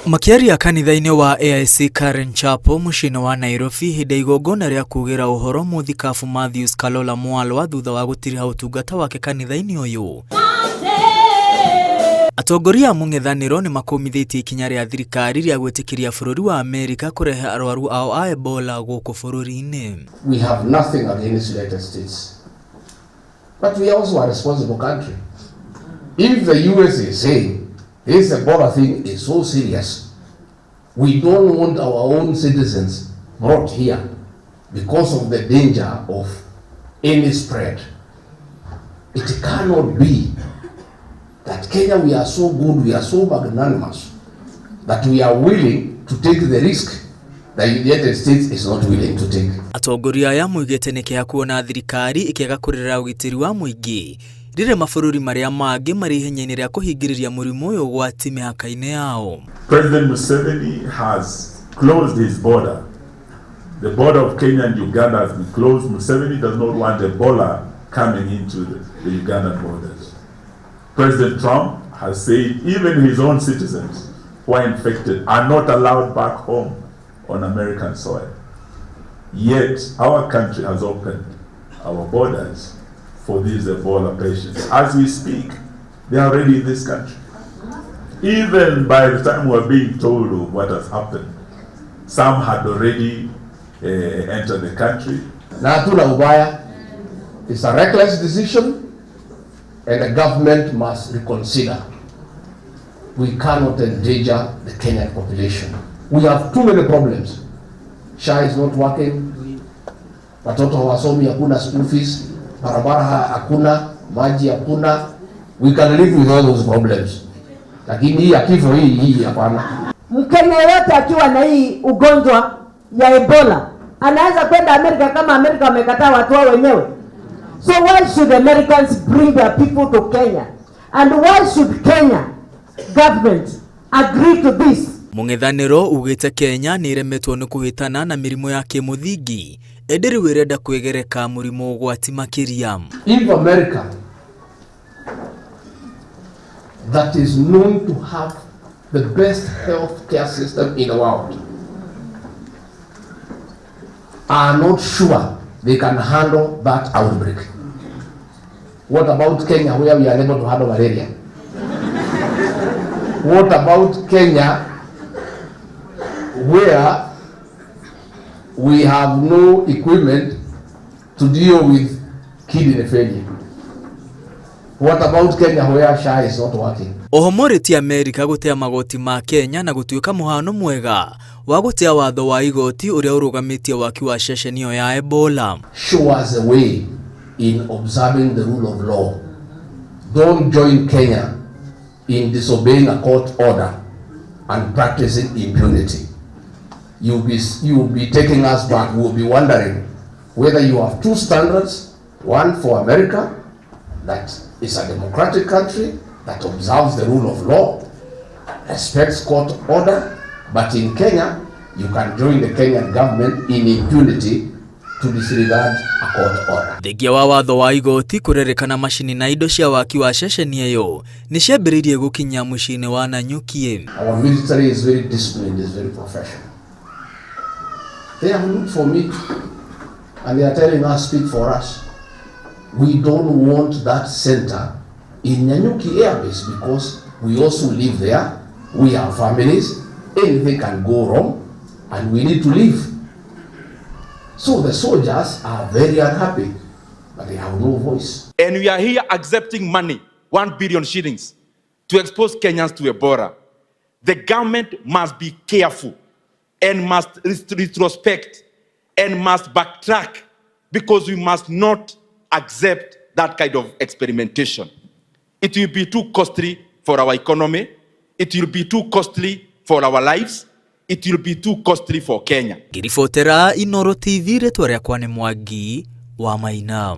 Makĩaria kanitha-inĩ wa AIC Karen Chapel mũciĩ-inĩ wa Nairobi hĩndĩ ya igongona rĩa kugĩra ũhoro mũthikabu Matthews Kalola Mwalwa thutha wa gũtiriha ũtungata wake kanitha-inĩ ũyũ. Atongoria a mũng'ethanĩro nĩ makũmithĩtie ikinya rĩa thirikari rĩa gwĩtĩkĩria bũrũri wa Amerika kũrehe arwaru ao a Ebola gũkũ bũrũri-inĩ. We have nothing against United States. But we are also a responsible country. If the US is saying this Ebola thing is so serious, we don't want our own citizens brought here because of the danger of any spread. It cannot be that Kenya, we are so good, we are so magnanimous, that we are willing to take the risk the United States is not willing to take. Atongoria aya moigĩte nĩ kĩeha kuona thirikari ĩkĩaga kũrĩrĩra ũgitĩri wa mũingĩ rĩrĩa mabũrũri marĩa mangĩ marĩ ihenya-inĩ rĩa kũhingĩrĩria mũrimũ ũyũ ũgwati mĩhaka-inĩ yao. President Museveni has closed his border. The border of Kenya and Uganda has been closed. Museveni does not want Ebola coming into the Ugandan borders. President Trump has said even his own citizens who are infected are not allowed back home on American soil. Yet our country has opened our borders for these Ebola patients. As we speak, they are already in this country. Even by the time we were being told of what has happened, some had already entered the country. Na hatuna ubaya. It's a reckless decision and the government must reconsider. We cannot endanger the Kenyan population. We have too many problems. SHA is not working. Watoto hawasomi, hakuna school fees, barabara hakuna, maji hakuna. We can live with all those problems. Lakini hii ya kifo hii hii hapana. Mkenya yote akiwa na hii ugonjwa ya Ebola anaweza kwenda Amerika kama Amerika wamekataa watu wao wenyewe. So why should Americans bring their people to Kenya? And why should Kenya government agree to this? Mũng'ethanĩro ugĩte Kenya nĩ ĩremetwo nĩ kũhĩtana na mĩrimũ ya kĩmũthingi ĩndĩ rĩu ĩrenda kwĩgereka mũrimũ ũgwati makĩria. If America, that is known to have the best health care system in the world, are not sure they can handle that outbreak, what about Kenya, where we are able to handle malaria? What about Kenya, where we have no equipment to deal with kidney failure? What about Kenya, where SHA is not working? Oho morĩtie Amerika gũtĩa magoti ma Kenya na gũtuĩka mũhano mwega wa gũtĩa watho wa igoti ũrĩa ũrũgamĩtie waki wa ceceni ĩyo ya Ebola. Show us the way in observing the rule of law. Don't join Kenya in disobeying a court order and practicing impunity. You'll be taking us back. We'll be wondering whether you have two standards, one for America, that is a democratic country that observes the rule of law, respects court order, but in Kenya, you can join the Kenyan government in impunity to disregard a court order. Thengia wa watho wa igoti kũrerĩkana macini na indo cia waki wa ceceni ĩyo nĩ ciambĩrĩirie gũkinya mũciĩ-inĩ wa Nanyuki. Our military is very disciplined, is very professional. They have looked for me and they are telling us, "Speak for us. We don't want that center in Nanyuki Air Base because we also live there. We have families. Anything can go wrong and we need to live." So the soldiers are very unhappy, but they have no voice. And we are here accepting money, 1 billion shillings, to expose Kenyans to Ebola. The government must be careful and must retrospect and must backtrack, because we must not accept that kind of experimentation. It will be too costly for our economy. It will be too costly for our lives. It will be too costly for Kenya. Ngĩribotera Inoro TV rĩtwa rĩakwa nĩ Mwangi wa Maina.